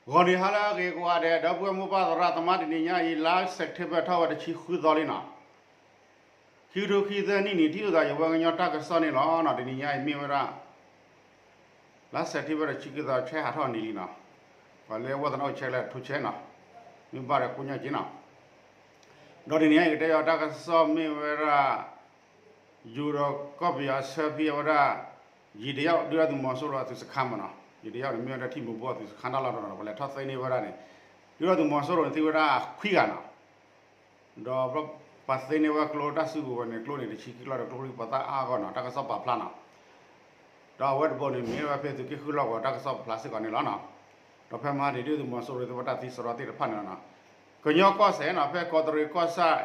ဂီၤနံၤဟါလၢအဂ့ၤကိးဂၤဒဲး ဒီပုၢ်ဝဲၢ်မိၢ်ပၢ်သရၣ်သမါ တနံၤညါအံၤ လါစဲးပထ့ဘၢၣ် ထီၣ်ဝဲတဆံဃုသီလံနီၤ. ခံကထိခံဆံသၢနံၣ်န့ၣ် ထံၣ်လိာ်သးယဝဲကညီတၢ်ကစီၣ်န့ၣ်လီၤနီၤ. တနံၤညါအံၤမ့ၢ်ဝဲဒၣ် လါစဲးပထ့ဘၢၣ် တဆံဃုသီ ဆဲဟးထီၣ်နံၤလံနီၤ. ပှၤလၢအဝဲသနာ်အိၣ်ဆဲးလၢအထိဆဲးနီၤ, မ့ၢ်ဘၣ်ဒီးကိးညါက့နီၤ. ဒီးတနံၤညါအံၤ ကတဲယၤတၢ်ကစီၣ်မ့ၢ်ဝဲဒၣ် ယူၤဒီးကီၢ်ပယီၤအဆၢဖဲအဝဲဒၣ် ယံာ်တယီၣ် ဒုၣ်ဒါသုးမီၤစိရိၤအသုးစခန်းမ့ၢ်နီၤ. ယံာ်တယီၣ်န့ၣ် မ့ၢ်ဝဲဒၣ်ထံမိၢ်ဘိအသုးစခန်း တၢ်လီၢ်တတီၤနီၤ. ပလဲၤထီၣ်သ့န့ၢ်ဝဲဒၣ်န့ၣ် ဒုၣ်ဒါသုးမီၤစိရိၤန့ၣ် သံဝဲဒၣ်ခွံဂၤနီၤ. ဒီးပှၤသ့န့ၢ်ဝဲကျိတၢ်စုကဝဲၤန့ၣ် ကျိန့ၣ် တဆံခံကျိ ဒီးကျိချံမျိာ်သၣ်အါအါဂီၢ်နီၤ. တၢ်ကစီၣ်ပာ်ဖျါနီၤ. ဒီးအဝဲတဘိန့ၣ် မ့ၢ်ဝဲဖဲသုးက့ဃုလီၢ်ကဝီၤ တၢ်ကစီၣ်ပာ်ဖျါစ့ၢ်ကီးန့ၣ်လီၤနီၤ. ဒီးဖဲမဟါန့ၣ် ဒုၣ်ဒါသုးမီၤစိရိၤသ့ၣ်တဖၣ်တၢ်သံစရီသ့ၣ်တဖၣ်န့ၣ်လီၤနီၤ. ကညီကီၢ်စဲၣ်နီၤ ဖဲကီးတရံးကီၢ်ဆၣ်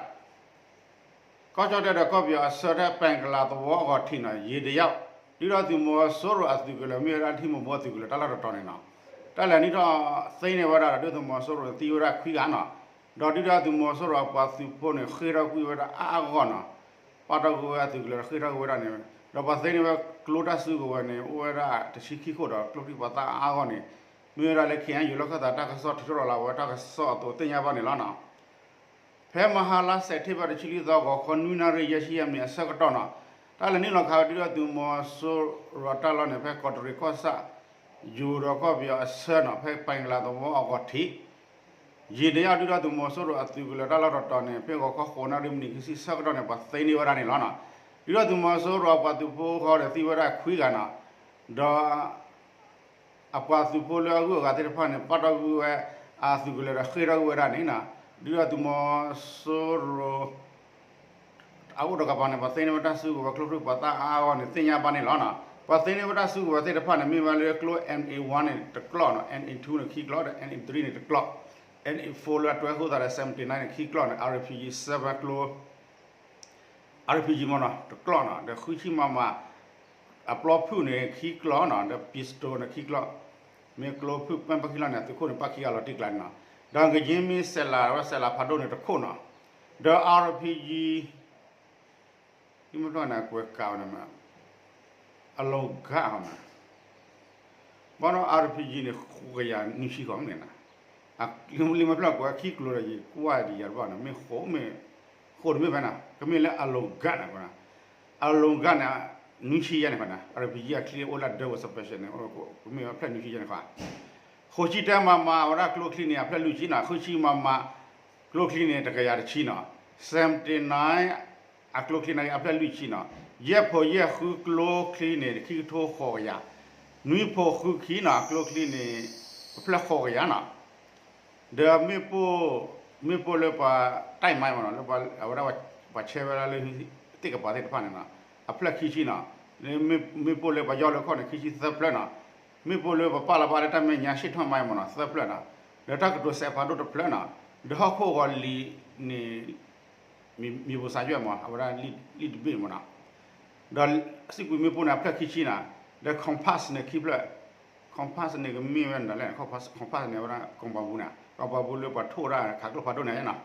ကီၢ်ကၠီၣ်တဲၣ်ဒီးကီၢ်ပယီၤအဆၢ ဖဲပၣ်ကလၤသဝီအဂီၢ်ထံးနီၤ ယံာ်တယီၣ် ဒုၣ်ဒါသုးမီၤစိရိၤအသုးကလၢၤ မ့ၢ်ဝဲဒၣ်ထံမိၢ်ဘိအသုးကလၢၤ တၢ်လီၢ်တတီၤန့ၣ်နီၤ. တၢ်လဲၤနုာ်ထီၣ်သ့န့ၢ်ဝဲဒၣ်ဒီး ဒုၣ်ဒါသုးမီၤစိရိၤန့ၣ် သံဝဲဒၣ်ခွံဂၤနီၤ. ဒီးဒုၣ်ဒါသုးမီၤစိရိၤအပှၤသုးဖိန့ၣ် ဃ့ၢ်ထီၣ်ကွံာ်ဝဲဒၣ်အါအါဂီၢ်နီၤ. ပာ်တ့ၢ်ကွံာ်ဝဲအသုးကလၢၤ ဃ့ၢ်ထီၣ်ကွံာ်ဝဲဒၣ်န့ၣ် ဒီးပှၤသ့န့ၢ်ဝဲကျိတၢ်စုကဝဲၤန့ၣ် အိၣ်ဝဲဒၣ်တဆံခံခိၣ်ဒီး ကျိချံမျိာ်သၣ်အါအါဂီၢ်န့ၣ် မ့ၢ်ဝဲဒၣ်လၢ ခ့ၣ်အဲၣ်ယူၣ် လီၢ်ခၢၣ်သးတၢ်ကစီၣ်ထုးထီၣ်လီၤလးဝဲ တၢ်ကစီၣ်အသိးသ့ၣ်ညါဘၣ်န့ၣ်လီၤနီၤ. ဖဲမဟါလါစဲးပထ့ဘၢၣ် တဆံလွံၢ်သီ ဂီၤခီနွံနၣ်ရံၣ် ယဲၢ်ဆံယဲၢ်မံးနံးအဆၢကတီၢ်နီၤ, တၢ်လဲၤနုာ်လီၤခးဝဲဒၣ်ဒုၣ်ဒါသုးမီၤစိရိၤအတၢ်လီၢ်န့ၣ် ဖဲကီးတရံးကီၢ်ဆၣ် ယူၤဒီးကီၢ်ပယီၤအဆၢနီၤ, ဖဲပၣ်ကလၤသဝီအဂီၢ်ထံး ယံာ်တယီၣ် ဒုၣ်ဒါသုးမီၤစိရိၤအသုးကလၢၤတၢ်လီၢ်တတီၤန့ၣ် ဖဲဂီၤခီဃိးနၣ်ရံၣ် မံးနံးခံဆံဆၢကတီၢ်န့ၣ် ပှၤသ့န့ၢ်ဝဲဒၣ်န့ၣ်လီၤနီၤ. ဒုၣ်ဒါသုးမီၤစိရိၤအပှၤသုးဖိဃီဒီးသံဝဲဒၣ်ခွံဂၤနီၤ, ဒီး အပှၤသုးဖိလၢအဂုၤအဂၤသ့ၣ်တဖၣ်န့ၣ် ပာ်တ့ၢ်ကွံာ်ဝဲအသုးကလၢၤဒီးဃ့ၢ်ထီၣ်ကွံာ်ဝဲဒၣ်န့ၣ်နီၤ, ဒုၣ်ဒါသုးမီၤစိရိၤ အအိၣ်တကပၤန့ၣ် ပှၤသ့န့ၢ်ဝဲတၢ်စုကဝဲၤ ကျိချံမျိာ်သၣ်အါအါဂီၢ်န့ၣ် သ့ၣ်ညါဘၣ်န့ၣ်လီၤနီၤ. ပှၤသ့န့ၢ်ဝဲတၢ်စုကဝဲၤသ့ၣ်တဖၣ်န့ၣ် မ့ၢ်ဝဲလၢကျိ N A one န့ၣ် တကျိနီၤ, N A two န့ၣ် ခံကျိ, N A three န့ၣ် တကျိ, N A four လၢအတွဲဃုာ်သးဒီး seventy nine န့ၣ် ခံကျိန့ၣ်, R P G seven ကျိ R P G မ့ၢ်နီၤ တကျိနီၤ, ဒီးဃုဆံ မမ အပျီဖုၣ်န့ၣ် ခံကျိနီၤ, ဒီး pistol န့ၣ် ခံကျိ, မ့ၢ်ကျိဖုၣ်ပၣ်ခံလီၤန့ၣ် အသုးခိၣ်န့ၣ် ပၣ်ခံဂၤလီၤတံၢ်ကျါန့ၣ်နီၤ, ဒီးကယ့မ့ၢ်စဲးလၤ ဝဲစဲးလၤဖးဒိၣ်န့ၣ် တခိၣ်နီၤ, ဒီး RPG မ့ၢ်ဖျါန့ၣ် ကွဲးကးဝဲန့ၣ်မး, အလီၤဂာ်ဟီမး, ဘၣ်နီၤ RPG န့ၣ် ဃိးကယၤနွံဆံဃီမ့ၢ်န့ၣ်, လံာ်မ့ၢ်ဖျါကွဲးခံကျိဒီး ယကွၢ်ဒံးယၤတဘၣ်န့ၣ် မ့ၢ်ဃိးမ့ၢ်, ဃိးတမ့ၢ်ဖဲန့ၣ် ကမ့ၢ်လၢအလီၤဂာ်န့ၣ်, အလီၤဂာ်န့ၣ် နွံဆံယဲၢ်န့ၣ်ဖဲန့ၣ်, RPG အချံအိၣ်လၢ double suspension န့ၣ် ကမ့ၢ်အဖျၢၣ်နွံဆံယဲၢ်န့ၣ်ဃီ, ဃိးဆံတၢ မမ အဝဲဒၣ်ကျိချံန့ၣ် အဖျၢၣ်လွံၢ်ဆံနီၤ, ဃုဆံ မမ ကျိချံန့ၣ် တကယၤတဆံနီၤ, seventy nine အကျိချံန့ၣ် အဖျၢၣ်လွံၢ်ဆံနီၤ, ယဲၢ်ဖိယဲၢ်ဃုကျိချံန့ၣ် ခံကထိဃိးကယၤ, နွံဖိဃုခံနီၤ အကျိချံန့ၣ် အဖျၢၣ်ဃိးကယၤနီၤ, ဒီးမ့ၣ်ပိၢ်, မ့ၣ်ပိၢ်လၢပှၤ တိုက်မိုင်း မ့ၢ်နီၤ, လၢအဝဲဒၣ်ပှၤဆဲးဝဲဒၣ်လၢသ့ၣ်ကပၤသ့ၣ်တဖၣ်န့ၣ်နီၤ, အဖျၢၣ်ခံဆံနီၤ, မ့ၣ်ပိၢ်လၢပှၤယီၢ်လၢခီၣ်န့ၣ် ခံဆံသၢဖျၢၣ်နီၤ, မ့ၣ်ပိၢ်လၢပပာ်လီၤဘၣ်လၢတၢ်မဲာ်ညါ ရှေ့ထွက်မိုင်း မ့ၢ်နီၤ သၢဖျၢၣ်နီၤ, ဒီးတၢ်ကတိၤစဲးဖးဒိၣ်တဖျၢၣ်နီၤ, ဒီးဟီၣ်ခိၣ်ဂီၤလံာ်န့ၣ် မြေပုံစာရွက် မ့ၢ် အဝဲဒၣ်လံာ်တဘ့ၣ်မ့ၢ်နီၤ, ဒီးစံၣ်ကွံာ်မ့ၣ်ပိၢ်န့ၣ် အဖျၢၣ်ခံဆံနီၤ, ဒီး compass န့ၣ် ခံဖျၢၣ်, compass န့ၣ် ကမ့ၢ်ဝဲဒၣ်လဲၣ်, compass န့ၣ် အဝဲဒၣ် ကီၢ်ပှၤဘူန့ၣ်, ကီၢ်ပှၤဘူလၢပှၤထိၣ်ဝဲဒၣ်ခးကျိဖးဒိၣ်န့ၣ်နီၤ,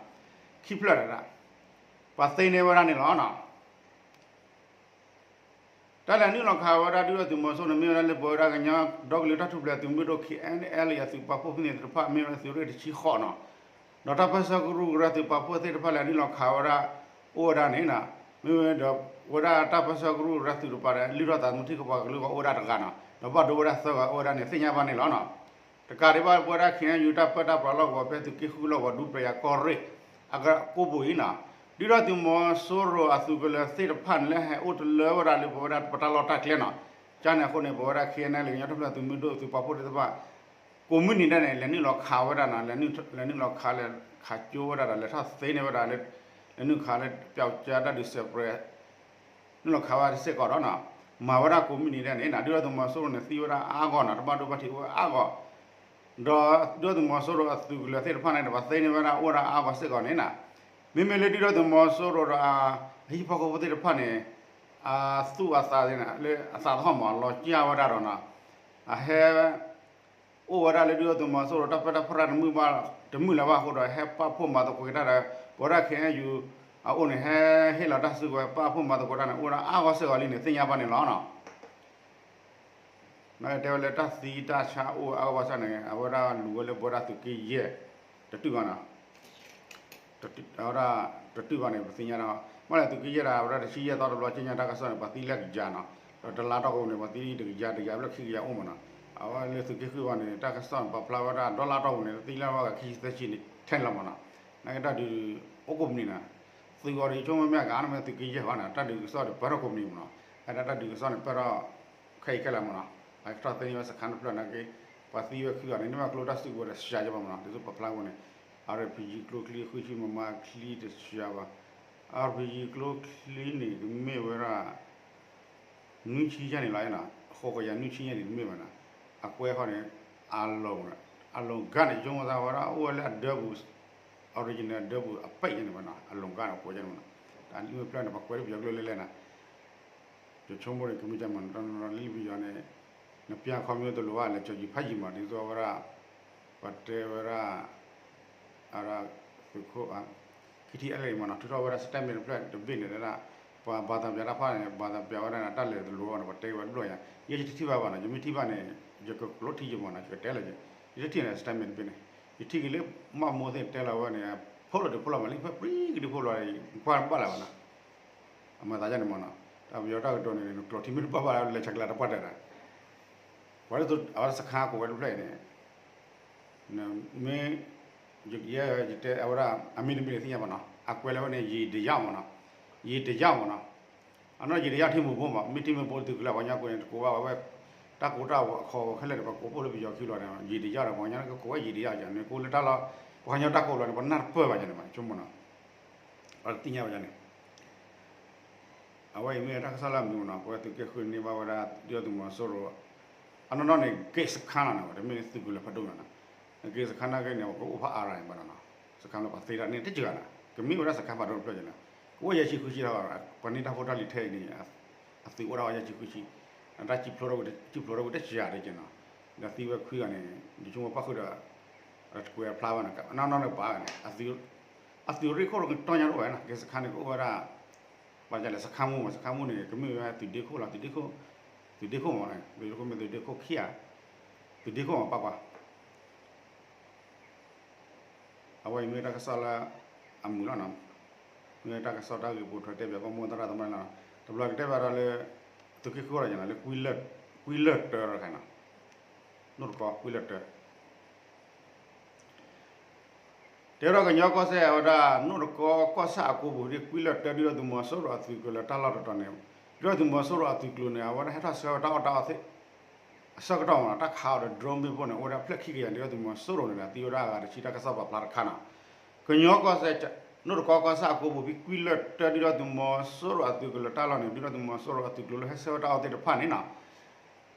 ခံဖျၢၣ်ဒၣ်, ပှၤသ့န့ၢ်ဝဲဒၣ်န့ၣ်လီၤနီၤ. တၢ်လဲၤနုာ်လီၤခးဝဲဒၣ်ဒုၣ်ဒါသုးမီၤစိရိၤန့ၣ် မ့ၢ်ဝဲဒၣ်လၢပဝဲဒၣ်ကညီဒီကလုာ်တၢ်ထူၣ်ဖျဲးသုးမုၢ်ဒိၣ် KNLA အသုးပာ်ဖှိၣ်ဖဲန့ၣ်သ့ၣ်တဖၣ် မ့ၢ်ဝဲဒၣ်သုးရ့ၣ်တဆံဃိးနီၤ, ဒီးတၢ်ပၢၢ်ဆၢကရူၢ်ကရၢသုးပာ်ဖှိၣ်သ့ၣ်တဖၣ် လဲၤနုာ်လီၤခးဝဲဒၣ် အိၣ်ဝဲဒၣ်န့ၣ်နီၤ, မ့ၢ်ဝဲဒီး ဝဲဒၣ်တၢ်ပၢၢ်ဆၢကရူၢ်ကရၢသုးတပၤဒီး လုၢ်ထီၣ်သးသမူထံကပၤကလုာ်ဂီၢ်အိၣ်ဝဲဒၣ်တဂၤနီၤ, ဒီးဘၣ်ဒိဝဲဒၣ်သၢဂၤအိၣ်ဝဲဒၣ်န့ၣ် သ့ၣ်ညါဘၣ်န့ၣ်လီၤနီၤ. တကးဒံးဘၣ် ပဝဲဒၣ် ခ့ၣ်အဲၣ်ယူၣ် တၢ်ပၢတၢ်ပြးလီၢ်ကဝီၤ ဖဲသုးက့ဃုလီၢ်ကဝီၤ ဒူပယၤကီၢ်ရ့ၣ် အကီၢ်ပူၤအံၤနီၤ, ဒုၣ်ဒါသုးမီၤစိရိၤအသုးကလၢၤသ့ၣ်တဖၣ်န့ၣ် လၢဟဲအိၣ်တလၢဝဲဒၣ်လၢပဝဲဒၣ်ပတၢ်လီၢ်တၢ်ကျဲနီၤ, ကန့ၣ်အဃိန့ၣ် ပဝဲဒၣ် ခ့ၣ်အဲၣ်ယူၣ် ကညီတၢ်ထူၣ်ဖျဲးသုးမုၢ်ဒိၣ်သုးပာ်ဖှိၣ်သ့ၣ်တဖၣ် ကိးမုၢ်နံၤဒဲးန့ၣ် လဲၤနုာ်လီၤခးဝဲဒၣ်နီၤ, လဲၤနုာ်လီၤခးလဲၤခးကၠိဝဲဒၣ်ဒီး လဲၤထီၣ်သ့န့ၢ်ဝဲဒၣ်လၢ လဲၤနုာ်ခးလၢ ပျောက်ကျား တၢ်ဒုးစဲးပြဲး နုာ်လီၤခးဝဲဒၣ်စ့ၢ်ကီးဒီးနီၤ, မၤဝဲဒၣ်ကိးမုၢ်နံၤဒဲးန့ၣ်နီၤ, ဒုၣ်ဒါသုးမီၤစိရိၤန့ၣ် သံဝဲဒၣ်အါဂီၢ်နီၤ, တဘၣ်ဒိဘၣ်ထံးအိၣ်ဝဲအါဂီၢ်, ဒီးဒုၣ်ဒါသုးမီၤစိရိၤအသုးကလၢၤသ့ၣ်တဖၣ်န့ၣ် ပှၤသ့န့ၢ်ဝဲဒၣ်အိၣ်ဝဲဒၣ်အါဂီၢ်စ့ၢ်ကီးန့ၣ်နီၤ, မ့မ့ၢ်လၢဒုၣ်ဒါသုးမီၤစိရိၤဒီး အဟံၣ်ဖိဃီဖိသ့ၣ်တဖၣ်န့ၣ် အသူၣ်အသးန့ၣ် လၢအသးသဟီၣ်မး အလီၤကၢ်ဝဲဒၣ်ဒီးနီၤ, အဟဲ အိၣ်ဝဲဒၣ်လၢဒုၣ်ဒါသုးမီၤစိရိၤ တၢ်ပၢတၢ်ပြးတမုာ်ဘၣ် တမုာ်လၢၤဘၣ်အဃိဒီး ဟဲပာ်ဖှိၣ်မၤသကိးက့ၤတၢ်ဒီး ပဝဲဒၣ် ခ့ၣ်အဲၣ်ယူၣ် အအိၣ်န့ၣ် ဟဲဟ့ၣ်လီၤတၢ်စုကဝဲၤ ပာ်ဖှိၣ်မၤသကိးတၢ်န့ၣ် အိၣ်ဝဲဒၣ်အါဂီၢ်စ့ၢ်ကီးလံန့ၣ် သ့ၣ်ညါဘၣ်န့ၣ်လီၤနီၤ. တဲဝဲလၢတၢ်သံတၢ်ဆါအိၣ်အါဂီၢ်ဘၣ်ဆၣ်န့ၣ် အဝဲဒၣ်လူၤဝဲလၢပဝဲဒၣ်သုးက့ယဲၢ် တတုၤဘၣ်နီၤ, အဝဲဒၣ်တတုၤဘၣ်န့ၣ် ပသ့ၣ်ညါဒီး မ့ၢ်လၢသုးက့ယဲၢ်ဒၣ် အဝဲဒၣ်တဆံယဲၢ်သီတဘျီ က့ညါတၢ်ကစီၣ်န့ၣ် ပှၤသံလၢကယၤနီၤ, ဒီးတလါတီၢ်ပူၤန့ၣ် ပှၤသံတကယၤ တကယၤဘျဲၣ်ခံကယၤအိၣ်မးနီၤ, အဝဲလၢသုးက့ဃုဘၣ်န့ၣ် တၢ်ကစီၣ်န့ၣ် ပာ်ဖျါဝဲဒၣ် ဒီလါတီၢ်ပူၤန့ၣ် သံလၢဝဲဂၤခံဆံသၢဆံန့ၣ် ထဲန့ၣ်လီၤမးနီၤ, နာ်က့တၢ်ဒုးအိၣ်ကိးမုၢ်နံၤနီၤ, သုးဂီၤဒီးယဆိကမိၣ်မ့ၢ်အကါန့ၣ်မ့ၢ်သုးက့ယဲၢ်ဃီနီၤ တၢ်ဒုးကစီၣ်ဒီးပၢၢ်ထီၣ်ကိးမုၢ်နံၤမးနီၤ, အတၢ်ဒုးကစီၣ်န့ၣ်ပၢၢ်ထီၣ်ခဲအံၤခဲလၢာ်မးနီၤ, အကထီၣ်သ့န့ၢ်ဝဲစခါတဖျၢၣ်နာ်က့, ပှၤသံဝဲခုဂၤန့ၣ် န့ၢ်ဘၣ်ကျိတၢ်စုကဝဲၤဒီးစှၤယဲၢ်ဘၣ်မးနီၤ, ဒ်သိးပာ်ဖျါဝဲန့ၣ် RPG ကျိချံ ဃုဆံ မမချံတစှၤဘၣ်, RPG ကျိချံန့ၣ် ကမ့ၢ်ဝဲဒၣ် နွံဆံယဲၢ်န့ၣ်လီၤနီၤ, ဃိးကယၤနွံဆံယဲၢ်န့ၣ် တမ့ၢ်ဘၣ်နီၤ, အကွဲးဃီန့ၣ် အလီၤ, အလီၤဂာ်န့ၣ် ယဆိကမိၣ်သးဝဲဒၣ် အိၣ်ဝဲလၢအဒၢပူၤ, original အဒၢပူၤအပဲၢ်ယဲၢ်န့ၣ်ဘၣ်နီၤ, အလီၤဂာ်န့ၣ် အကွဲးယဲၢ်န့ၣ်မးနီၤ, တၢ်လံာ်မ့ၢ်ဖျၢၣ်န့ၣ် ပှၤကွဲးလၢပယီၤကျိလဲၤလဲၤနီၤ, ယဆိကမိၣ်န့ၣ် ကမ့ၢ်ကမးနီၤ တၢ်နီၤလံပယီၤန့ၣ်, နပျၢ်ခီမ့ၢ်တလိၤဘၣ် လဲၤကၠီၤယံၤဖးယံၤမး ဒ်သိးဝဲဒၣ်, ပှၤတဲဝဲဒၣ် အဒၣ် သုးခိၣ် ခံထံၣ်အဲၣ်လၢမးနီၤ ထုးထီၣ်ဝဲဒၣ် statement တဖျၢၣ်တဘ့ၣ်န့ၣ်ဒၣ်, ပှၤဘၣ်သးပျးတၢ်ဖၣ်န့ၣ် ဘၣ်သးပျးဝဲဒၣ်န့ၣ် တၢ်လဲၤတလိၤဘၣ်န့ၣ် ပှၤတဲဝဲတဘျီညါ, ယဲယတထံၣ်ဘၣ်ဘၣ်နီၤ ယမ့ၢ်ထံၣ်ဘၣ်န့ၣ် ယကကျိးထံၣ်ယမးနီၤ ယကတဲလၢၤ, ယတထံၣ်န့ၣ် statement တဘ့ၣ်န့ၣ်, ယထံၣ်က့ၤလၢ မၢ်မိၢ်သ့ၣ်တဲလီၤဝဲန့ၣ် ဖိလီၤဒုးဖိလီၤမးလံ ဖဲပရံကဒုးဖိလီၤ နကွၢ်တဘၣ်လၢၤဘၣ်နီၤ, အမၤသးဒ်န့ၣ်မးနီၤ, တၢ်ပယီၤတၢ်ကတိၤန့ၣ် နကျိးထံမ့ၢ်တဘၣ်ဘၣ်လၢလဲၤဆဲးကျိးတပှၢ်တၢၢ်ဒီး ပှၤလၢအဝဲစခါကိးဝဲတဖျၢၣ်အံၤန့ၣ်, မ့ၢ်, ယဲယတဲအဝဲဒၣ် အမ့ၢ်တမ့ၢ်တသ့ၣ်ညါဘၣ်နီၤ အကွဲးလၢဝဲန့ၣ် ရေတယၢ်မးနီၤ, ရေတယၢ်မးနီၤ, အနီၢ်ရေတယၢ်ထံမိၢ်ဘိမး မ့ၢ်ထံမိၢ်ဘိသုးကလၢၤပှၤကညီကိးန့ၣ် တကိးဘၣ်ဝဲ, တၢ်ကိးတၢ်ဂီၤအခီဂီၤခဲလၢာ်န့ၣ် ပှၤကိးဖှိၣ်လၢပယီၤခံလီၤန့ၣ် ရေတယၢ်ဒီး ပှၤကညီကကိးဝဲရေတယၢ်န့ၣ် ကိးလၢတၢ်လီၢ်, ပှၤကညီတၢ်ကိးလီၤန့ၣ် ပနၢ်တပၢၢ်ဘၣ်န့ၣ်မး ဆိကမိၣ်နီၤ, ပှၤတသ့ၣ်ညါဘၣ်န့ၣ် အဝဲအံၤမ့ၢ်တၢ်ကစီၣ်လၢအမုာ်နီၤ ပဝဲသုးက့ဃုန့ၢ်ဘၣ်ဝဲဒၣ် ဒုၣ်ဒါသုးမီၤစိရိၤ, အနီၢ်နီၢ်န့ၣ် ဂ့ၢ်စခါလီၤနီၤ တမ့ၢ်သုးကလၢၤဖးဒိၣ်နီၤ, ဂ့ၢ်စခါနာ်က့န့ၣ် ပကအိၣ်ဖးအါရၤဘၣ်နီၤ, စခါလၢပှၤသ့ဒၣ်န့ၣ်တစှၤနီၤ ကမ့ၢ်ဝဲဒၣ်စခါဖးဒိၣ်တဖျၢၣ်န့ၣ်, ကအိၣ်ယဲၢ်ဆံဃုဆံလီၤ, ပှၤန့ၢ်တၢ်ဖိတၢ်လံၤထဲအံၤန့ၣ်, အသုးအိၣ်ဒၣ်ဝဲယဲၢ်ဆံဃုဆံ, တၢ်စံၣ်ဖျိးထီၣ်ဝဲတစှၤဒ်က့နီၤ, ဒီးသံဝဲခွံဂၤန့ၣ် ယဆိကမိၣ်ပၣ်ဃုာ်ဒီး တကွဲးအဖျါဘၣ်နီၤ အနီၢ်နီၢ်န့ၣ်ပာ်န့ၣ် အသုးရ့ၣ်ခိၣ်တကတီၢ်ညါတအိၣ်ဝဲနီၤ က့ၤစခါန့ၣ်ကအိၣ်ဝဲဒၣ်, ဘၣ်လဲၣ်စခါမူမး စခါမူန့ၣ် ကမ့ၢ်ဝဲသုးဒ့ခိၣ်လီၤ သုးဒ့ခိၣ်, သုးဒ့ခိၣ်မး, သုးဒ့ခိၣ်မ့ၢ်သုးဒ့ခိၣ်ခံဂၤ, သုးဒ့ခိၣ်မးပာ်ကွၢ် အဝဲအံၤမ့ၢ်တၢ်ကစီၣ်လၢ အမုာ်လီၤနီၤ, မ့ၢ်တၢ်ကစီၣ်တၢ်ဂ့ၢ်ပိာ်ထွဲတဲဘၣ်ပှၤမိၢ်သရၣ်သမါလီၤ, တဘျီကတဲဘၣ်ဒီးလၢ သုးက့ဃုအီၤဒီးယနီၤ လၢ ကွံလၢၢ်တၢတခါနီၤ, နိၣ်တကီကွံလၢၢ်တၢ တဲဒီးကညီကီၢ်စဲၣ်အဝဲဒၣ် နိၣ်တကီကီၢ်ဆၣ်အကိပူၤ ဒ်ကွံလၢၢ်တၢ ဒုၣ်ဒါသုးမီၤစိရိၤအသုးကလၢၤတၢ်လီၢ်တတီၤန့ၣ်, ဒုၣ်ဒါသုးမီၤစိရိၤအသုးကျိၤန့ၣ် အဝဲဒၣ်ဟဲထီၣ်ဆှၢဝဲတၢ်အီၣ်တၢ်အီသ့ၣ် အဆၢကတီၢ်မးနီၤ တၢ်ခးအီၤဒီး drone မ့ၣ်ပိၢ်န့ၣ် အိၣ်ဝဲဒၣ်ဖျၢၣ်ခံကယၤ ဒုၣ်ဒါသုးမီၤစိရိၤန့ၣ်ဒီး သံဝဲဒၣ်အဂၤတဆံ တၢ်ကစီၣ်ပာ်ဖျါတခါနီၤ, ကညီကီၢ်စဲၣ် နိၣ်တကီကီၢ်ဆၣ်အကိပူၤ ဖဲကွံလၢၢ်တၢ ဒုၣ်ဒါသုးမီၤစိရိၤအသုးကလၢၤတၢ်လီၢ်န့ၣ် ဒုၣ်ဒါသုးမီၤစိရိၤအသုးကျိၤလၢဟဲဆှၢဝဲတၢ်အီၣ်သ့ၣ်တဖၣ်န့ၣ်နီၤ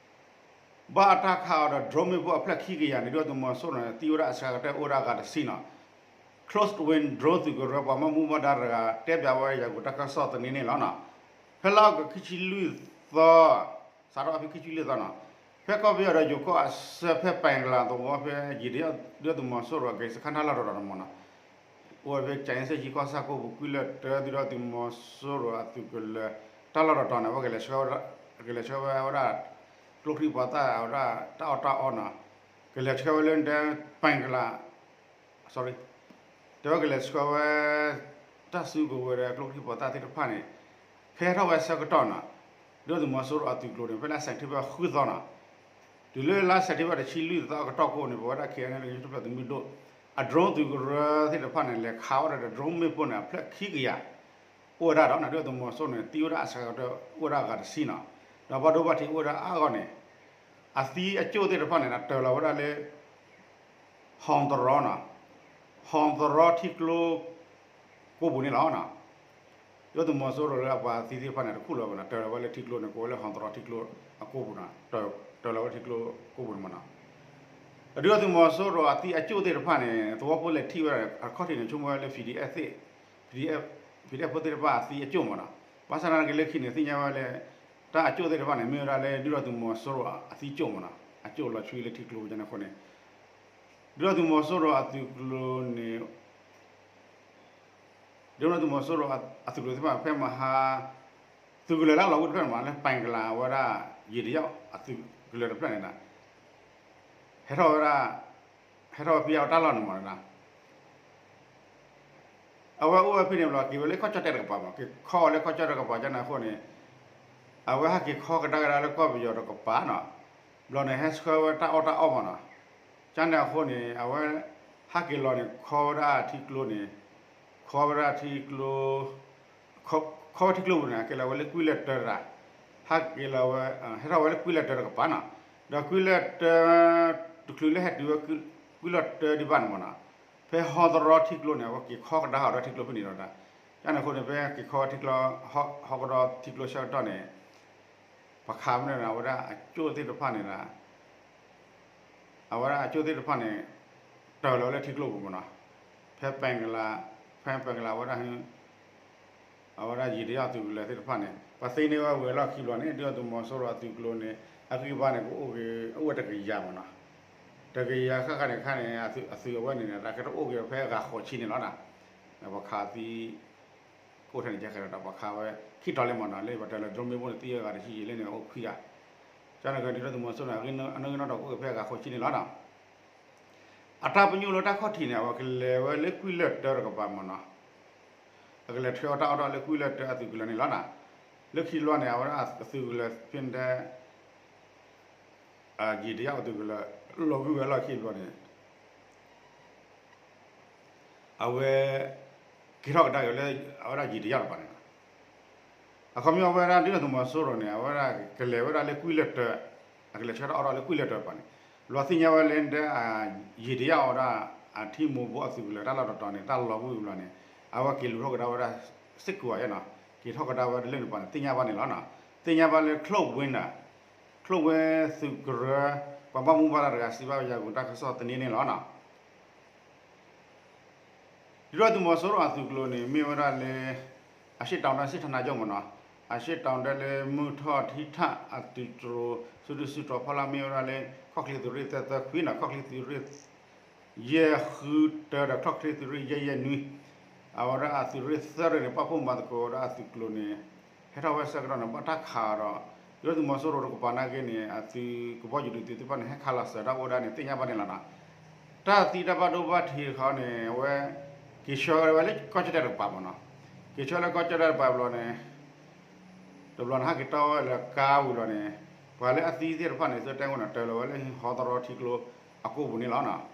ဘၣ်တၢ်ခးအီၤဒီး drone မ့ၣ်ပိၢ်အဖျၢၣ်ခံကယၤန့ၣ် ဒုၣ်ဒါသုးမီၤစိရိၤန့ၣ် သံဝဲဒၣ်အဆၢကတၢၢ် အိၣ်ဝဲဒၣ်အဂၤတဆံနီၤ, Close Range Drone သုးကရၢပှၤဘၣ်မူဘၣ်ဒါတဂၤ တဲဘၣ်ဝဲယၤကိာ်တၢ်ကစီၣ်သန့န့ၣ်လီၤနီၤ, ဖဲလါအီကူးခံဆံလွံၢ်သီ စးထီၣ်ဖဲခံဆံလွံၢ်သီနီၤ, ဖဲကီၢ်ပယီၤဒီးယိၤကီၢ်အဆၢဖဲပၣ်ကလၤသဝီဖဲယံာ်တယီၣ် ဒုၣ်ဒါသုးမီၤစိရိၤအက့ၤစခါတၢ်လီၢ်တတီၤန့ၣ်မးနီၤ, အိၣ်ဝဲဖဲကၠၤအ့စ့ၣ်ကီၢ်ဆၣ်ကိပူၤ ကွံလၢၢ်တၢ ဒုၣ်ဒါသုးမီၤစိရိၤအသုးကလၢၤ တၢ်လီၢ်တတီၤန့ၣ် အဝဲကလဲၤဆှၢဝဲဒၣ် ကျိချံပှၤသၣ်ဝဲဒၣ် တၢ်အီၣ်တၢ်အီနီၤ, ကလဲၤဆှၢဝဲလၢဒဲပၣ်ကလၤ sorry တဲဝဲကလဲၤဆှၢဝဲ တၢ်စုကဝဲၤဒီးကျိချံပှၤသၣ်သ့ၣ်တဖၣ်န့ၣ် ဖဲဟဲထီၣ်ဝဲဆၢကတီၢ်နီၤ, ဒုၣ်ဒါသုးမီၤစိရိၤအသုးကျိၤန့ၣ် ဖဲလၢအစဲးထံဘၢၣ်ဃုသီနီၤ, တုၤလၢလါစဲးထံဘၢၣ်တဆံလွံၢ်သီအကတီၢ်ကိၣ်န့ၣ် ပဝဲဒၣ် ခဲအံၤန့ၣ် လၢကညီတဖျၢၣ်သုးမုၢ်ဒိၣ် အ drone သုးကရၢသ့ၣ်တဖၣ်န့ၣ် လဲၤခးဝဲဒၣ်ဒီး drone မ့ၣ်ပိၢ်န့ၣ် အဖျၢၣ်ခံကယၤ အိၣ်ဝဲဒၣ်ဒီး ဒုၣ်ဒါသုးမီၤစိရိၤန့ၣ် သံဝဲဒၣ်အစှၤကတၢၢ် အိၣ်ဝဲဒၣ်အဂၤတဆံနီၤ, ဒီးဘၣ်ဒိဘၣ်ထံးအိၣ်ဝဲဒၣ်အါဂီၢ်န့ၣ် အသံအကၠိၣ်သ့ၣ်တဖၣ်န့ၣ် တၢၤလီၤဝဲဒၣ်လၢ ဟီၣ်သရီနီၤ, ဟီၣ်သရီထံကျိ ကိပူၤန့ၣ်လီၤ. ဒုၣ်ဒါသုးမီၤစိရိၤလၢအပှၤသံသ့ၣ်တဖၣ်န့ၣ် တခူၣ်လီၤဘၣ်နီၤ, တၢၤလီၤဝဲလၢထံကျိန့ၣ် ကိးဝဲလၢဟီၣ်သရီထံကျိအကိပူၤနီၤ, တၢၤလီၤဝဲထံကျိကိပူၤန့ၣ်မးနီၤ. ဒုၣ်ဒါသုးမီၤစိရိၤအသံအကၠိၣ်သ့ၣ်တဖၣ်န့ၣ် သဝီဖိလဲၤထံၣ်ဝဲဒၣ်အခီၣ်ထံးန့ၣ် ဆိကမိၣ်ဝဲလၢ PDF သ့ၣ် PDF ဖိသ့ၣ်တဖၣ်အသံအကၠိၣ်မးနီၤ. ဘၣ်ဆၣ်သနာ်က့လၢခံန့ၣ် သ့ၣ်ညါဝဲလၢ တၢ်အကၠိၣ်သ့ၣ်တဖၣ်န့ၣ် မ့ၢ်ဝဲဒၣ်လၢဒုၣ်ဒါသုးမီၤစိရိၤအသံကၠိၣ်မးနီၤ, အကၠိၣ်လီၤဆှံလၢထံကျိန့ၣ်အဃိန့ၣ် ဒုၣ်ဒါသုးမီၤစိရိၤအသုးကျိၤန့ၣ် ဒုၣ်ဒါသုးမီၤစိရိၤအသုးကျိၤသ့ၣ်တဖၣ် ဖဲမဟါ သုးကလၢၤလၢအလီၤဝံၣ်တဖျၢၣ်န့ၣ်မး လၢပၣ်ကလၤဝဲဒၣ် ယံာ်တယီၣ်အသုး ကလၢၤတဖျၢၣ်န့ၣ် ဟဲထီၣ်ဝဲဒၣ် ဟဲထီၣ်ဝဲဖဲအတၢ်လီၢ်န့ၣ်မးနီၤ အဝဲအိၣ်ဝဲဖဲန့ၣ်ဘျီ က့ၤဝဲလၢကီၢ်ကၠီၣ်တဲၣ်တကပၤမး က့ၤခီဝဲလၢကီၢ်ကၠီၣ်တဲၣ်တကပၤ ကန့ၣ်အဃိန့ၣ် အဝဲဟဲက့ၤခီကဒါကဒါလၢကီၢ်ပယီၤတကပၤနီၤ ဘျီန့ၣ် ဟဲဆှၢဝဲတၢ်အီၣ်တၢ်အီမးနီၤ ကန့ၣ်အဃိန့ၣ် အဝဲ ဟဲက့ၤလီၤန့ၣ် ခီဝဲဒၣ်ထံကျိန့ၣ် ခီဝဲဒၣ်ထံကျိ ခီဝဲထံကျိပူၤန့ၣ် က့ၤလီၤဝဲလၢကွံလၢၢ်တၢတဂၤ ဟဲက့ၤလီၤဝဲ ဟဲထီၣ်ဝဲလၢကွံလၢၢ်တၢတကပၤနီၤ ဒီးကွံလၢၢ်တၢ တချုးလၢဟဲတုၤဝဲ ကွံလၢၢ်တၢဒံးဘၣ်န့ၣ်မးနီၤ ဖဲဟီသရီထံကျိန့ၣ် အဝဲက့ၤခီကဒါဃီၤဒီးထံကျိဖဲန့ၣ်ဒီး ကန့ၣ်အဃိန့ၣ် ဖဲက့ၤခီဝဲထံကျိ ဟီကဒီးထံကျိဆၢကတီၢ်န့ၣ် ပှၤခးမ့ၢ်န့ၣ် အဝဲဒၣ်အကၠိၣ်သ့ၣ်တဖၣ်န့ၣ်ဒီး အဝဲဒၣ်အကၠိၣ်သ့ၣ်တဖၣ်န့ၣ် တၢၤလီၤဝဲလၢထံကျိပူၤမးနီၤ ဖဲပဲၣ်ကလၤ ဖဲပဲၣ်ကလၤဝဲဒၣ် အဝဲဒၣ်ယံာ်တယၣ်သုးကလၢၤသ့ၣ်တဖၣ်န့ၣ် ပှၤသ့န့ၢ်ဝဲဝံၤအလီၢ်ခံဘျီန့ၣ် ဒုၣ်ဒါသုးမီၤစိရိၤအသုးကျိၤန့ၣ် အဂံၢ်ဘါန့ၣ် ကအိၣ်က့ၤ အိၣ်ဝဲတကယၤမးနီၤ တကယၤဃၣ်ဃၣ်န့ၣ်ခါန့ၣ် အသုးအဝဲန့ၣ်န့ၣ် တၢ်ကဲတအိၣ်က့ၤဖဲအဂၤဃိးဆံန့ၣ်လီၤနီၤ ပှၤခးသံ ကအိၣ်ထဲန့ၣ်ကဲဃဲၤဒီး ပှၤခးဝဲခံတီၤလံမးနီၤ လၢပှၤတၢၤလီၤ drone မ့ၣ်ပိၢ်န့ၣ် သံဝဲအဂၤတဆံယံာ်လံန့ၣ် အိၣ်ခွံဂၤ ကန့ၣ်ကဒုၣ်ဒါသုးမီၤစိရိၤန့ၣ် အနီၣ်ဂံၢ်နီၣ်ဒွးကအိၣ်က့ၤဖဲအဂၤဃိးဆံန့ၣ်လီၤနီၤ အတၢ်ပညိၣ်လၢတၢ်ခီၣ်ထံးန့ၣ် အဝဲကလဲၤဝဲလၢကွံလၢၢ်တၢတကပၤမးနီၤ အကလဲၤထွဲအီၣ်တၢ်အီၣ်တၢ်အီလၢကွံလၢၢ်တၢအသုးကလၢၤန့ၣ်လီၤနီၤ လၢခံတဘျီန့ၣ် အဝဲဒၣ်အသုးကလၢၤဖဲန့ၣ် ယံာ်တယၣ်အသုးကလၢၤ လီၤဂုၢ်ဝဲလီၢ်ခံတဘျီန့ၣ် အဝဲ က့ၤထီၣ်ကဒါက့ၤလၢ အဝဲဒၣ်ယံာ်တယၣ်တကပၤန့ၣ်လီၤ. အခီပညီအဝဲဒၣ်ဒုၣ်ဒါသုးမီၤစိရိၤန့ၣ် အဝဲဒၣ်ကလဲၤဝဲဒၣ်လၢကွံလၢၢ်တၢ အကလဲၤဆှၢတၢ်အီၣ်တၢ်အီလၢကွံလၢၢ်တၢတကပၤန့ၣ် လီၤသ့ၣ်ညါဝဲလၢဒၣ် ယံာ်တယၣ်အီၤဒၣ် အထံမိၢ်ဘိအသုးကလၢၤတၢ်လီၢ်တတီၤန့ၣ် တၢ်လီၤဂုၢ်ဘျီန့ၣ် အဝဲက့ၤလူၤထီၣ်ကဒါဝဲဒၣ် စ့ၢ်ကီးဧါနီၤ က့ၤထီၣ်ကဒါဝဲဒၣ်လၢန့ၣ်တကပၤန့ၣ် သ့ၣ်ညါဘၣ်န့ၣ်လီၤနီၤ. သ့ၣ်ညါဘၣ်လၢ Cloud Wing နီၤ Cloud Wing သုးကရၢ ပှၤဘၣ်မူဘၣ်ဒါတဂၤစံးဘၣ်ယၤကွံာ်တၢ်ကစီၣ်သန့န့ၣ်လီၤနီၤ. ဒုၣ်ဒါသုးမီၤစိရိၤအသုးကျိၤန့ၣ် မ့ၢ်ဝဲဒၣ်လၢ အရှေ့တောင်တိုင်းစစ်ဌာနချုပ်မးနီၤ, အရှေ့တောင်တိုင်းလၢမုၢ်ထီၣ်ထံထၣ်အသုးတြိၤ စုဒုစုတီၤဖီလာ် မ့ၢ်ဝဲဒၣ်လၢ ခီၣ်ချ့သုးရ့ၣ်သၢသၢခွံနီၤ, ခီၣ်ချ့သုးရ့ၣ် ယဲၢ်ဃုတၢဒီး ခီၣ်ချ့သုးရ့ၣ်ယဲၢ်ယဲၢ်နွံ, အဝဲဒၣ်အသုးရ့ၣ်သၢရ့ၣ်န့ၣ် ပာ်ဖှိၣ်မၤသကိးဝဲဒၣ်အသုးကျိၤန့ၣ် ဟဲထီၣ်ဝဲဆၢကတီၢ်န့ၣ် ဘၣ်တၢ်ခးဒီး ဒုၣ်ဒါသုးမီၤစိရိၤတကပၤနာ်က့န့ၣ် အသုးကဘီယူၤဒုးသုးသ့ၣ်တဖၣ်န့ၣ် ဟဲခးလီၤစၢၤတၢ်အိၣ်ဝဲဒၣ်န့ၣ် သ့ၣ်ညါဘၣ်န့ၣ်လီၤနီၤ. တၢ်သံတၢ်ဘၣ်ဒိဘၣ်ထံးတခီန့ၣ် အဝဲ က့ၤဆှၢဝဲလၢကီၢ်ကၠီၣ်တဲၣ်တကပၤမးနီၤ, က့ၤဆှၢလၢကီၢ်ကၠီၣ်တဲၣ်တကပၤဘျီန့ၣ် တဘျီန့ၣ် ဟဲက့ၤတီၢ်ဝဲလၢကါဝံၤလီၤန့ၣ် ပှၤလၢအသံသ့ၣ်တဖၣ်န့ၣ် သုတဲဝဲန့ၣ် တၢၤလီၤဝဲလၢဟီသရီထံကျိအကိၣ်ပူၤန့ၣ်လီၤနီၤ.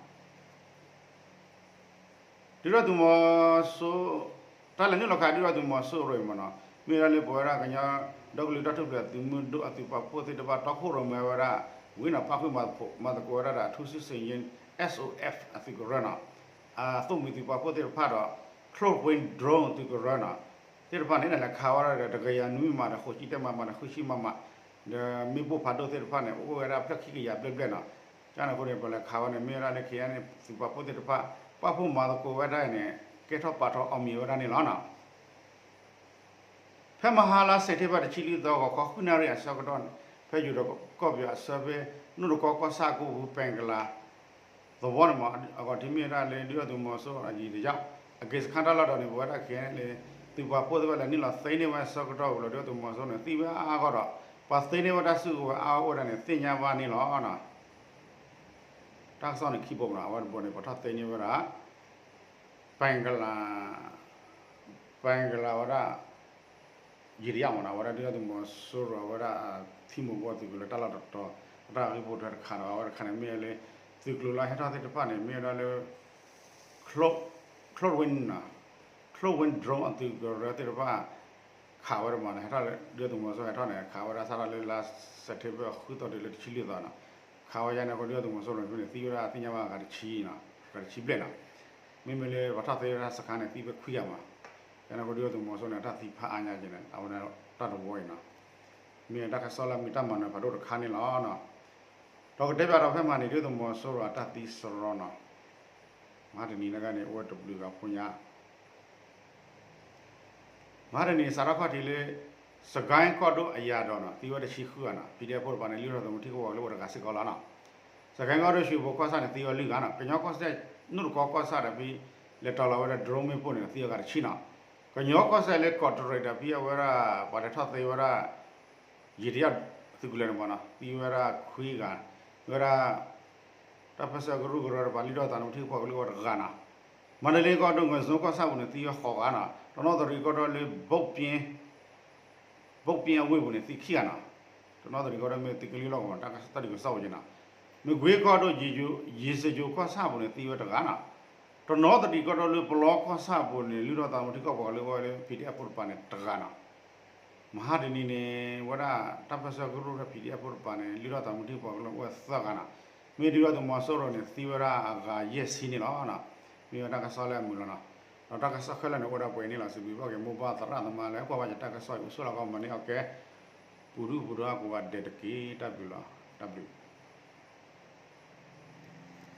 ဒုၣ်ဒါသုးမီၤစိ တၢ်လဲၤနုာ်လီၤခးဒုၣ်ဒါသုးမီၤစိရိၤအံၤမးနီၤ, မ့ၢ်ဝဲဒၣ်လၢပဝဲဒၣ်ကညီဒီကလုာ်တၢ်ထူၣ်ဖျဲးသုးမုၢ်ဒိၣ်အသုးပာ်ဖှိၣ်သ့ၣ်တဖၣ် တီခိၣ်ရိၣ်မဲဝဲဒၣ် ဝံၤနီၤ ပာ်ဃုာ်မၤသကိးဝဲဒၣ်ဒီး ထူစုစ့ယ့ S O F အသုးကရၢနီၤ, အသိၣ်မှံၤသုးပာ်ဖှိၣ်သ့ၣ်တဖၣ်ဒီး Cloud Wing Drone သုးကရၢနီၤ, သ့ၣ်တဖၣ်န့ၣ် လဲၤခးဝဲဒၣ်ဒီး တကယၤနွံမး ဒီးဃိးဆံတၢမးမး ဒီးဃုဆံမးမး, ဒီးမ့ၣ်ပိၢ်ဖးဒိၣ်သ့ၣ်တဖၣ်န့ၣ် အိၣ်ဝဲဒၣ်ဖျၢၣ်ခံကယၤဘျဲၣ်ဘျဲၣ်နီၤ. ကန့ၣ်အဃိန့ၣ် ပလဲၤခးဝဲန့ၣ် မ့ၢ်ဝဲဒၣ်လၢ ခ့ၣ်အဲၣ်အဲၣ် သုးပာ်ဖှိၣ်သ့ၣ်တဖၣ် ပာ်ဖှိၣ်မၤသကိးဝဲဒၣ်အံၤန့ၣ် ကဲထီၣ်ပာ်ထီၣ်အီၤမံၤဝဲဒၣ်န့ၣ်လီၤနီၤ. ဖဲမဟါလါစဲးပထ့ဘၢၣ်တဆံလွံၢ်သီ ဂီၤခီဃုနၣ်ရံၣ်အဆၢကတီၢ်န့ၣ် ဖဲယိၤဒီးကီၢ်ပယီၤအဆၢဖဲ နူၢ်တကီကီၢ်ဆၣ်အကိပူၤ ပဲၣ်ကလၤ သဝီန့ၣ်မး အဂီၢ်ထံးမ့ၢ်ဝဲဒၣ်လၢ ဒုၣ်ဒါသုးမီၤစိရိၤအယံၤတယၣ် အက့စခါတၢ်လီၢ်တတီၤန့ၣ် ပဝဲဒၣ် ခ့ၣ်အဲၣ်အဲၣ် သုးပာ်ဖှိၣ်သ့ၣ်တဖၣ်လဲၤနုာ်လီၤသ့န့ၢ်ဝဲဆၢကတီၢ်ဝံၤလီၤ ဒုၣ်ဒါသုးမီၤစိရိၤန့ၣ် သံဝဲအါအါဂီၢ်ဒီး ပှၤသ့န့ၢ်ဝဲတၢ်စုကဝဲၤအါအါအိၣ်ဝဲဒၣ်န့ၣ် သ့ၣ်ညါဘၣ်န့ၣ်လီၤနီၤ. တၢ်ကစီၣ်န့ၣ်ခံဘိမးနီၤ အဝဲတဘိန့ၣ် ပှၤထီၣ်သ့န့ၢ်ဝဲဒၣ် ပဲၣ်ကလၤ ပဲၣ်ကလၤဝဲဒၣ် ယံၤတယၣ်မးနီၤ အဝဲဒၣ်ဒုၣ်ဒါသုးမီၤစိရိၤ အဝဲဒၣ်ထံမိၢ်ဘိအသုးကလၢၤ တၢ်လီၢ်တတီၤ အတၢ်ဂ့ၢ်ဖိထွဲတခါဒီး အဝဲတခါန့ၣ်မ့ၢ်လၢ သုးကျိၤလၢဟဲထီၣ်သ့ၣ်တဖၣ်န့ၣ် မ့ၢ်ဝဲဒၣ်လၢ Cloud Wing နီၤ Cloud Wing Drone အသုးကရၢသ့ၣ်တဖၣ် ခးဝဲဒၣ်မးနီၤ ဟဲထီၣ်လၢ ဒုၣ်ဒါသုးမီၤစိရိၤဟဲထီၣ်န့ၣ် ခးဝဲဒၣ်စးထီၣ်လၢလါစဲးပထ့ဘၢၣ်ဃုသီတုၤလၢတဆံလွံၢ်သီနီၤ ခးဝဲယါန့ၣ်အဃိ ဒုၣ်ဒါသုးမီၤစိရိၤန့ၣ် ဖဲန့ၣ်သံဝဲဒၣ်သ့ၣ်ညါဘၣ်ဂၤတဆံနီၤ ဂၤတဆံဘျဲၣ်နီၤ မ့မ့ၢ်လၢပှၤထီၣ်သ့ဝဲဒၣ်စခါန့ၣ် သံဝဲခွံဂၤမး ယါန့ၣ်အဃိ ဒုၣ်ဒါသုးမီၤစိရိၤန့ၣ် အတၢ်သံဖးအါညါက့ၤန့ၣ် အဝဲန့ၣ်တၢ်တဝီအံၤနီၤ မ့ၢ်တၢ်ကစီၣ်လၢမ့ၢ်တၢ်မၤနၢၤဖးဒိၣ်တခါန့ၣ်လီၤ. ဒီးကတဲဘၣ်ဒီးဖဲမဟါန့ၣ် ဒုၣ်ဒါသုးမီၤစိရိၤအတၢ်သံစရီနီၤ မဟါတနံၤန့ၣ်ဂ့ၤန့ၣ် အိၣ်ဝဲတဘျုးဂၤဖိညါ မဟါတနံၤစးထီၣ်ခီၣ်ထံးလၢ စကဲကီၢ်ဒိၣ်အယၤဒီးနီၤ သံဝဲတဆံဃုဂၤနီၤ ပံၤဒဲဖိတပၤန့ၣ် လုၢ်ထီၣ်သးမူထံကဝီၤလၢအိၣ်တဂၤစ့ၢ်ကီးလီၤနီၤ စကဲကီၢ်ဒိၣ်ရွှေဘိုကီၢ်ဆၣ်န့ၣ် သံဝဲလွံၢ်ဂၤနီၤ ကညီကီၢ်စဲၣ် နူၢ်တကီကီၢ်ဆၣ်ဒီးဖဲ လဲၤတီၤလီၤဝဲဒၣ် drone မ့ၣ်ပိၢ်န့ၣ် သံဝဲဂၤတဆံနီၤ ကညီကီၢ်စဲၣ်လၢကီးတရံးဒီးဖဲအဝဲဒၣ် ပှၤလဲၤထီၣ်သ့ဝဲဒၣ် ယံၤတယၣ် သုးကလၢၤန့ၣ်မ့ၢ်နီၤ သံဝဲဒၣ်ခွံဂၤ, ဝဲဒၣ် တၢ်ပၢၢ်ဆၢကရူၢ်ကရၢတကပၤ လုၢ်ထီၣ်သးသမူထံကီၢ်ပှၤကလုာ်ဝဲတဂၤနီၤ, မၤတလ့ကီၢ်ဒိၣ် ငွဲၣ်စိကီၢ်ဆၣ်ပူၤန့ၣ် သံဝဲဃိးဂၤနီၤ, တနီသရံၣ်ကီၢ်ဒိၣ်လၢ ဘိၣ်ပျ့အဝ့ၢ်ပူၤန့ၣ် သံခံဂၤနီၤ, တနီသရံၣ်ကီၢ်ဒိၣ်မ့ၢ်သုးက့လွံၢ်လီၢ်ကဝီၤ တၢ်ကစီၣ်တၢ်ဒုးကစီၣ်ဝဲက့နီၤ, မ့ၢ်ကွ့ကီၢ်ဒိၣ် ယ့ၣ်စၢကၠိၤကီၢ်ဆၣ်ပူၤန့ၣ် သံဝဲတဂၤနီၤ, တနီသရံၣ်ကီၢ်ဒိၣ်လၢပလီကီၢ်ဆၣ်ပူၤန့ၣ် လုၢ်ထီၣ်သးသမူထံကီၢ်ပှၤကလုာ်ဝဲလၢ ပီၣ်ဒံၣ်အဲၣ်ဖိတကပၤန့ၣ်တဂၤနီၤ မဟါတနံၤန့ၣ် ဝဲဒၣ်တၢ်ပၢၢ်ဆၢကရူၢ်ကရၢ ပီၣ်ဒံၣ်အဲၣ်ဖိတကပၤန့ၣ် လုၢ်ထီၣ်သးသမူထံကီၢ်ပှၤကလုာ်အိၣ်ဝဲသၢဂၤနီၤ, မ့ၢ်ဒုၣ်ဒါသုးမီၤစိရိၤန့ၣ် သံဝဲဒၣ်အဂၤယဲၢ်ဆံန့ၣ်လီၤ. မ့ၢ်ဝဲတၢ်ကစီၣ်လၢအမုာ်လီၤနီၤ, ဒီးတၢ်ကစီၣ်ခဲလၢာ်န့ၣ် အိၣ်ဒၣ်ပှဲၤန့ၣ်လီၤ. စံးဘျုးဘၣ်က့ၤမိၢ်ပၢ်သရၣ်သမါလၢကွၢ်ဘၣ်ယတၢ်ကစီၣ်အံၤ အိၣ်ဆိးလီၤကီးမၤန့ၢ်အီၣ်ကဲ ပူၤဒုၣ်ပူၤဒါကိးဂၤဒဲးတက့ၢ်. တၢ်ဘျုးလီၤ. တၢ်ဘျုး